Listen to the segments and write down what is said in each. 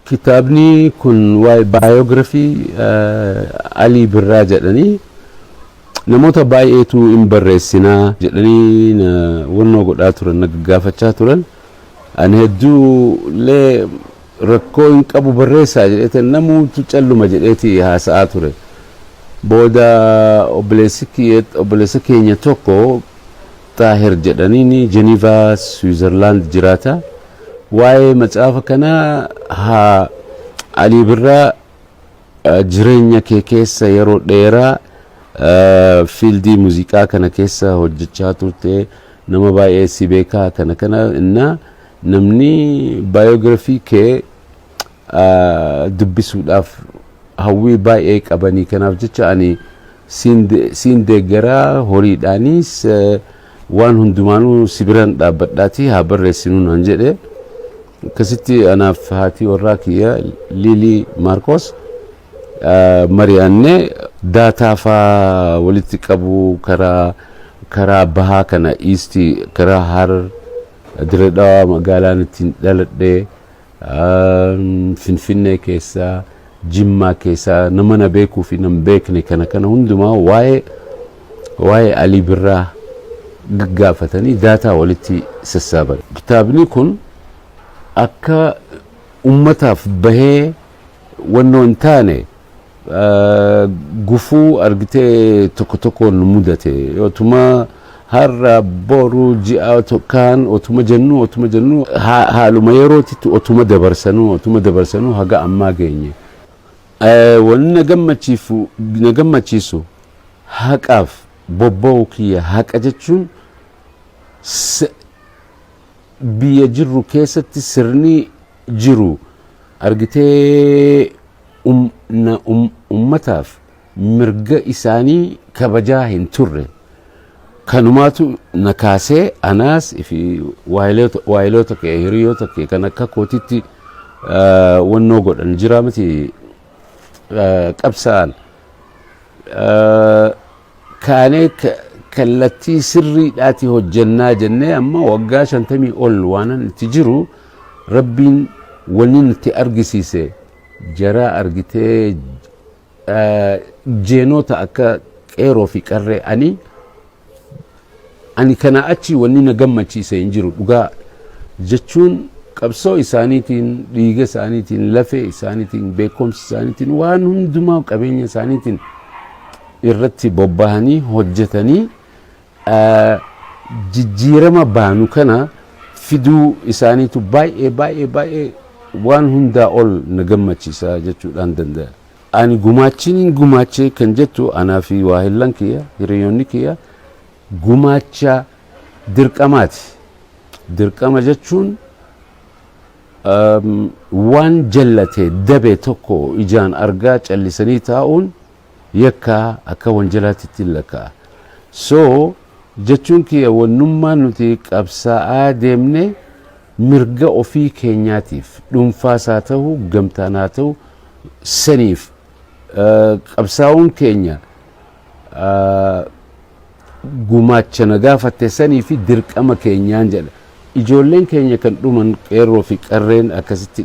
Kitaabni kun waa'ee biography Alii Birraa jedhanii namoota baay'eetu hin barreessinaa jedhanii na wannoo godhaa turan, na gaggaafachaa turan. Ani hedduu illee rakkoo hin qabu, barreessaa jedheetan, namuutu calluma jedheeti haasa'aa ture. Booda obboleessa keenya tokko Xaahir jedhaniin Jenivaa, Switzerland jiraata. Waa'ee macaafa kanaa haa Alii Birraa, jireenya kee keessa yeroo dheeraa field muuziqaa kana keessa hojjechaa turte, nama baay'ee si beekaa, kana kana innaa namni biography kee dubbisuudhaaf hawwii baay'ee qabanii, kanaaf jecha ani siin deeggaraa, horiidhaanis waan hundumaanuu si biraan dhaabbadhaatii haa barreessinuu naan jedhe. Akkasitti anaaf haati warraa kiyya Liilii Maarkos mari'annee data faa walitti qabu, karaa bahaa kana, east, karaa Harar, Dirree Dhawaa magaalaan ittiin dhaladhee, Finfinnee keessaa, Jimmaa keessaa nama na beekuu fi nan beekne kana kana hundumaa waa'ee Alii Birraa gaggaafatanii data walitti sassaaban. Kitaabni kun akka ummataaf bahee wannoo hin taane gufuu argitee tokko tokkoon nu mudate. Otuma har'a, boru, ji'a kaan otuma jennu haaluma yerootitti otuma dabarsanuu haga ammaa geenye. Wanni na gammachiisu haqaaf bobba'uu kiyya. Haqa jechuun biyya jirru keessatti sirni jiru argitee ummataaf mirga isaanii kabajaa hin turre. Kanumaatu na kaasee anaas fi waayiloota kee, hiriyoota kee kan akka kootitti wannoo godhan jira miti, qabsa'an. Kaanee kallattii sirriidhaati hojjannaa jennee amma waggaa 50 ol waanan itti jiru, Rabbiin wanni nutti argisiise jaraa argitee jeenota akka qeeroo fi qarree. Ani kana achi wanni na gammachiise hin jiru. Dhugaa jechuun qabsoo isaaniitiin, dhiiga isaaniitiin, lafee isaaniitiin, beekumsa isaaniitiin, waan hundumaa qabeenya isaaniitiin irratti bobbahanii hojjetanii jijjiirama baanu kana fiduu isaaniitu baay'ee baay'ee baay'ee waan hundaa ol na gammachiisa jechuudhaan danda'a. Ani gumaachiin gumaachee kan jettu, anaa fi waahillan kiyya, hiriyoonni kiyya, gumaacha dirqamaati. Dirqama jechuun waan jallate dabe tokko ijaan argaa callisanii taa'uun yakkaa akka wanjalaatti ittiin lakkaa'a. So jechuun kiyya wannummaa nuti qabsaa'aa deemne mirga ofii keenyaatiif, dhuunfaas haa ta'u, gamtaan haa ta'u, saniif qabsaa'uun keenya gumaacha na gaafatte sanii fi dirqama keenyaan jedha. Ijoolleen keenya kan dhuman, qeerroo fi qarreen akkasitti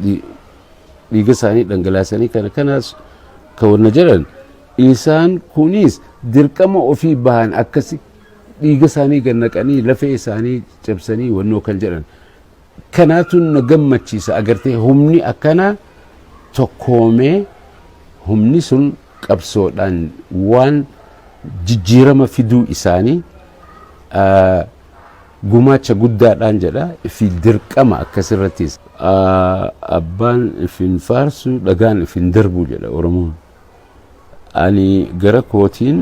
dhiiga isaanii dhangalaasanii kana kanas kan wanna jedhan, isaan kunis dirqama ofii bahan, akkasi dhiiga isaanii gannaqanii, lafee isaanii cabsanii wannoo kan jedhan. Kanaatu na gammachiisa. Agartee, humni akkanaa tokkoomee humni sun qabsoodhaan waan jijjiirama fiduu isaanii gumaacha guddaadhaan jedha fi dirqama akkasirrattis. Abbaan ifin faarsu dhagaan ifin darbu jedha Oromoon. Ani gara kootiin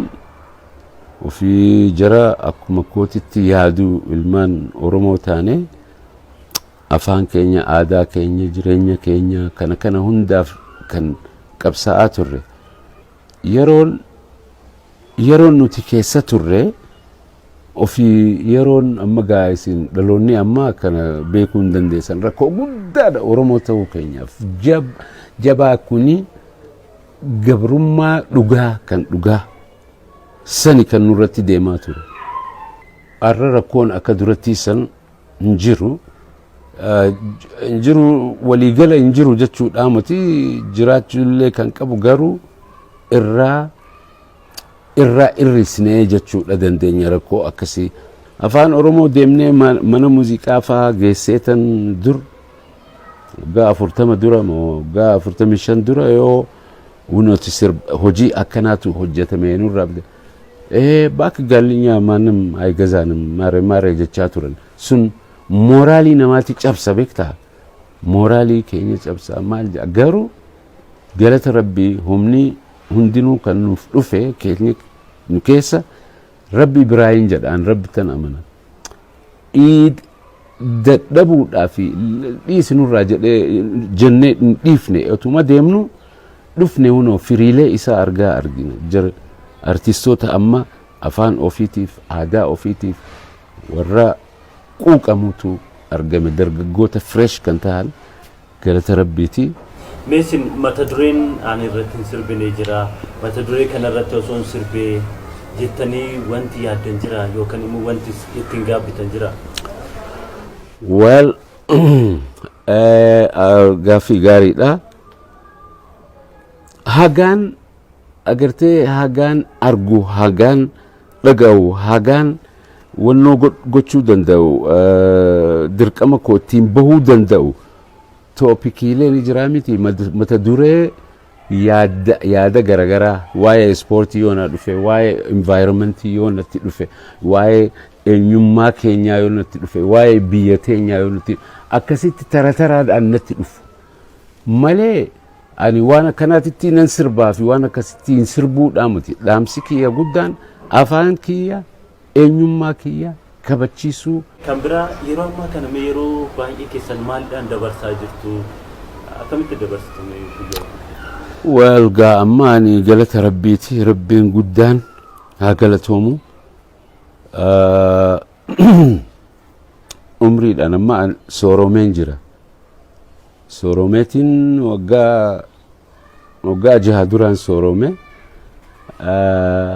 ofii jara akkuma kootitti yaadu, ilmaan Oromoo taane, afaan keenya, aadaa keenya, jireenya keenya kana kana hundaaf kan qabsaa'aa turre. Yeroon nuti keessa turre ofii yeroon amma gaa isin dhaloonni amma kana beekuu hin dandeessan, rakkoo guddaadha Oromoo ta'uu keenyaaf. Jabaa kuni gabrummaa dhugaa kan dhugaa sani kan nurratti deemaa ture. Har'a rakkoon akka duratti san hin jiru. Hin jiru, waliigala hin jiru jechuudha miti. Jiraachuullee kan qabu garuu irraa irrisnee jechuudha dandeenya rakkoo akkasii. Afaan Oromoo deemnee mana muuziqaa fa'aa geesseetan dur, waggaa 40 dura moo waggaa 45 dura, yoo nuti hojii akkanaatu hojjetame nurraa bakka gaalinyaa ማንም አይገዛንም ማሬ ማሬ jechaa turan. Sun mooraalii namaatti cabsa, beektaa? Mooraalii keenya cabsa. Maal jedha, garuu galata Rabbii humni hundinuu kan nuuf dhufe keenya nu keessa Rabbi biraayin jedhaan, Rabbi tan amana. Dadhabuudhaa fi dhiisi nurraa jedhee jennee hin dhiifne. Otuma deemnu dhufne hunoo firiilee isaa argaa argina jira. Artistoota amma afaan ofiitiif, aadaa ofiitiif warra quuqamutu argame, dargaggoota fresh kan ta'an, galata Rabbiiti. Meesin mata dureen ani irratti hin sirbine jira. Mata duree kanarratti osoo hin sirbee jettanii wanti yaaddan jira yookaan immoo wanti ittiin gaabbitan jira? Well, gaaffii gaariidha. Hagaan agartee, hagaan argu, hagaan dhaga'u, hagaan wannoo gochuu danda'u, dirqama koo ittiin bahuu danda'u, topiciilee ni jiraa miti, mata duree yaada garagaraa, waa'ee ispoortii yoo na dhufe, waa'ee environmentii yoo natti dhufe, waa'ee eenyummaa keenyaa yoo natti dhufe, waa'ee biyya teenyaa yoo natti, akkasitti tara taraadhaan natti dhufu malee ani waan akkanaatitti nan sirbaa fi waan akkasitti hin sirbuudhaa miti. Dhaamsi kiyya guddaan afaan kiyya, eenyummaa kiyya kabachiisuu. Kan biraa, yeroo ammaa kana mee yeroo baay'ee keessan maaliidhaan dabarsaa jirtu? Akkamitti dabarsitu mee guyyaa? Well, gaa amma ani galata Rabbiiti, Rabbiin guddaan haa galatoomu. Umriidhaan amma sooromeen jira. Sooromeetiin waggaa 6 duraan soorome.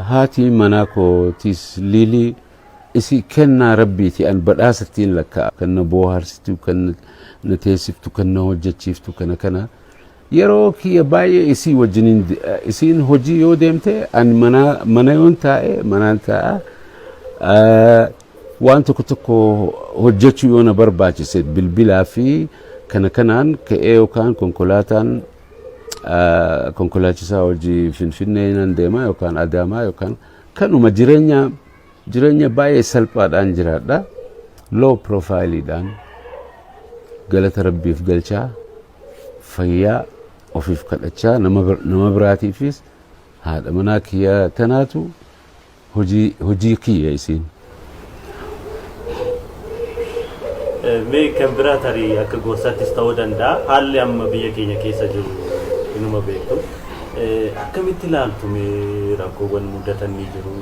Haati manaa kootis Liilii isi kennaa Rabbiiti, an badhaasattiin lakka'a. Kan na booharsitu, kan na teessiftu, kan na hojjechiiftu, kana kana. Yeroo kiyya baay'ee isii wajjiniin, isiin hojii yoo deemte an mana yoon taa'e manaan taa'a. Waan tokko tokko hojjechuu yoo na barbaachise bilbilaa fi kana kanaan ka'ee yookaan konkolaataan konkolaachisaa hojii Finfinnee nan deema yookaan Adaamaa yookaan kanuma. Jireenya baay'ee salphaadhaan jiraadha. Low profileidhaan galata Rabbiif galchaa, fayyaa ofiif kadhachaa, nama biraatiifis haadha manaa kiyya tanaatu hojii kiyya isiin. Mee kan biraa tarii akka gorsaattis ta'uu danda'a. Haalli amma biyya keenya keessa jiru inuma beektu. Akkamitti ilaaltu mee? Rakkoowwan mudatan ni jiru.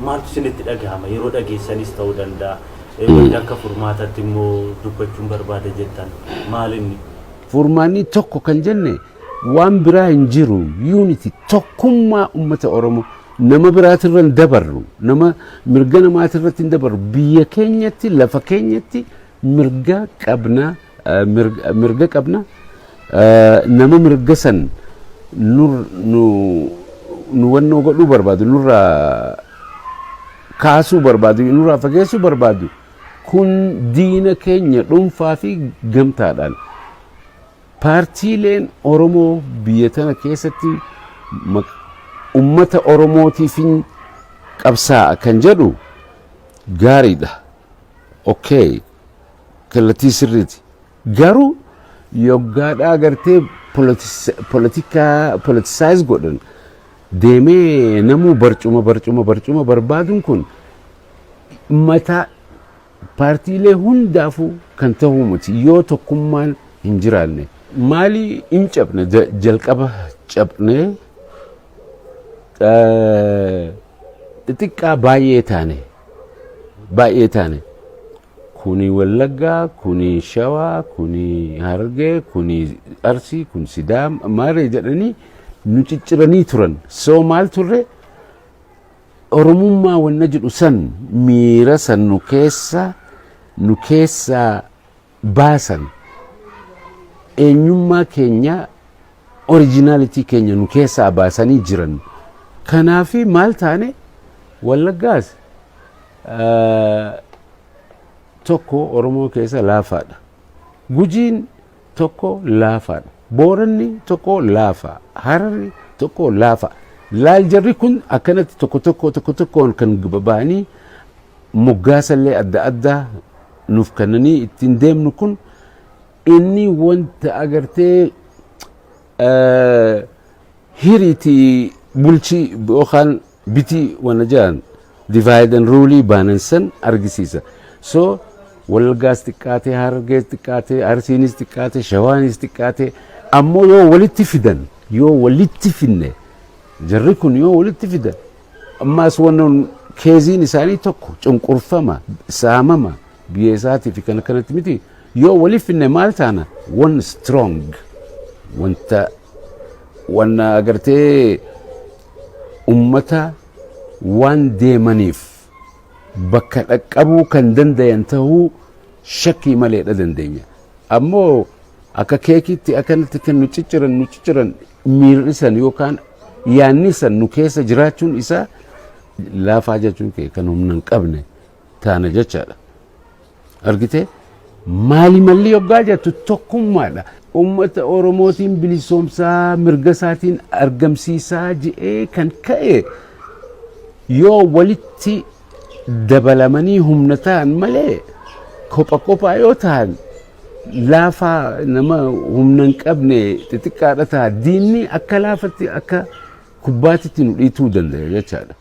Maaltu isinitti dhagahama yeroo dhageessanis ta'uu danda'a. Wanti akka furmaatatti immoo dubbachuun barbaada jettan maal inni? Furmaanni tokko kan jenne waan biraa hin jiru, unity, tokkummaa uummata Oromoo. Nama biraatirra hin dabarru, nama mirga namaatirratti hin dabarru. Biyya keenyatti, lafa keenyatti mirga qabna, mirga qabna. Nama mirga san nu wannoo godhuu barbaadu, nurraa kaasuu barbaadu, nurraa fageessuu barbaadu kun diina keenya dhuunfaa fi gamtaadhaan. Paartiileen Oromoo biyya tana keessatti ummata Oromootiif qabsaa'a kan jedhu gaariidha. Okay, kallattii sirriiti. Garuu yoggaadhaa agartee politikaa politicize godhan deemee namuu barcuma barcuma barcuma barbaaduun kun mataa paartiilee hundaafuu kan ta'uu miti yoo tokkummaan hin jiraanne. Maali, hin cabne, jalqaba cabnee xixiqqaa baay'ee taane, baay'ee taane. Kuni Wallaggaa, kuni Shawaa, kuni Harargee, kuni Arsii, kun Sidaam maaree jedhanii nu cicciranii turan. So maal turre, Oromummaa wanna jedhu san, miira san nu keessa nu keessaa baasan, eenyummaa keenya, originality keenya nu keessaa baasanii jiran. Kanaafi maal taane? Wallaggaas tokko Oromoo keessa laafaadha. Gujiin tokko laafaadha. Booranni tokko laafa. Hararri tokko laafa. Laal, jarri kun akkanatti tokko tokko tokko tokkoon kan ba'anii moggaasallee adda addaa nuuf kennanii ittiin deemnu kun, inni wanta agartee hiriitii bulchii yookaan bitii wana jedhan, divide and rule baanan san argisiisa. So Wallaggaas xiqqaatee, Harargees xiqqaatee, Arsiinis xiqqaatee, Shawaanis xiqqaatee, ammoo yoo walitti fidan, yoo walitti finne, jarri kun yoo walitti fidan, ammaas wannan keeziin isaanii tokko, cunqurfama, saamama biyya isaatii fi kana kanatti miti. Yoo walitti finne maal taana? One strong wanta wanna agartee ummata waan deemaniif bakka dhaqqabuu kan dandayan tahuu shakkii maleedha dandeenya. Ammoo akka keekiitti akkanatti kan nu cicciran, nu cicciran, miirrisan yookaan yaannisan nu keessa jiraachuun isaa laafaa jechuun kee kan humna hin qabne taana jechaadha. Argitee, maali malli yoggaa jettu tokkummaadha. Uummata Oromootiin bilisoomsaa, mirga isaatiin argamsiisaa je'ee kan ka'e yoo walitti dabalamanii humna ta'an malee, kopha kophaa yoo ta'an laafaa, nama humna hin qabne xixiqqaadha ta'a. Diinni akka laafatti akka kubbaatitti nu dhiituu danda'a jechaadha.